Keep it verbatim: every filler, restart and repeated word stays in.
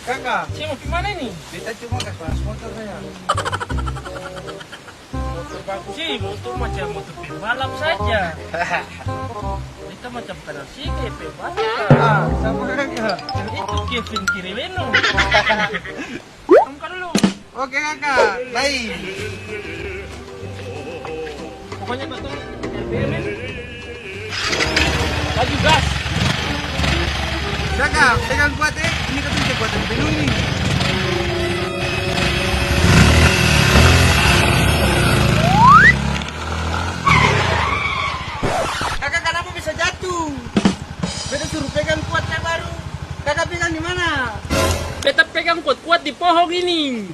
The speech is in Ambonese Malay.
Kaka. Cing, mau pi mana ini? Beta cuma kas panas motor saja. Motor bagus sih, motor macam motor pembalap saja. Beta macam kanal sih kayak pembalap. Ah, sama kaka. Itu Kevin Kiriweno. Tunggu dulu. Oke, kaka. Baik. Pokoknya katong R B M ini. Laju gas. Kaka, pegang kuat, eh. Ini katong bisa buat lebih dulu ini. Kaka, kenapa bisa jatuh? Beta suruh pegang kuat, saya baru. Kaka pegang di mana? Beta pegang kuat-kuat di pohong ini.